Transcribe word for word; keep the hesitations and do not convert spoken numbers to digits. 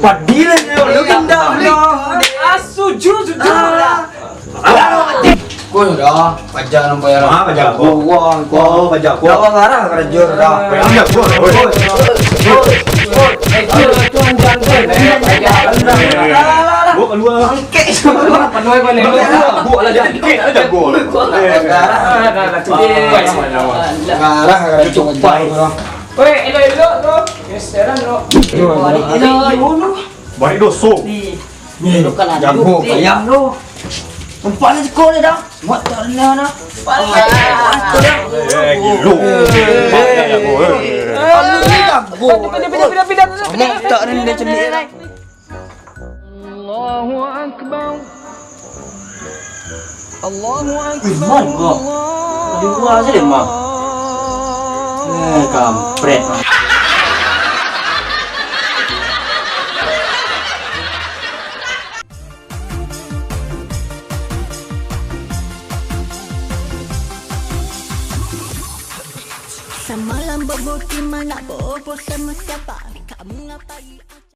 Padilah nyo, lu gendam lu. Ah, sujud, sujud. Ah. Kau dah, paja nampak ya. Ah, paja aku. Wah, kau paja aku. Dah, wah, ngarah karajo dah. Paja aku. Oi. Oi. Oi. Eh, tu, tu, anjang tu. Eh, paja. Gua keluar. Angkek. Penuh apa ni? Gua lah, angkek aja gua. Eh. Ngarah karajo. Weh, elok-elok tu. Geseran lo. Balik doso. Ni. Ni. Jago payah lo. Nampak lah jiko dia dah. Mak tak rendah dah. Eh, gilo. Mak tak jago, eh. Alu ni jago. Pindah, pindah, pindah, pindah, pindah. Mak tak rendah celik. Allahu Akbar. Allahu Akbar. Wih, man, kau. Allahu Akbar. Ada gua aja deh, Mang. Eh, kampret. Samalam bobo di mana, bobo sama siapa? Kamu ngapain?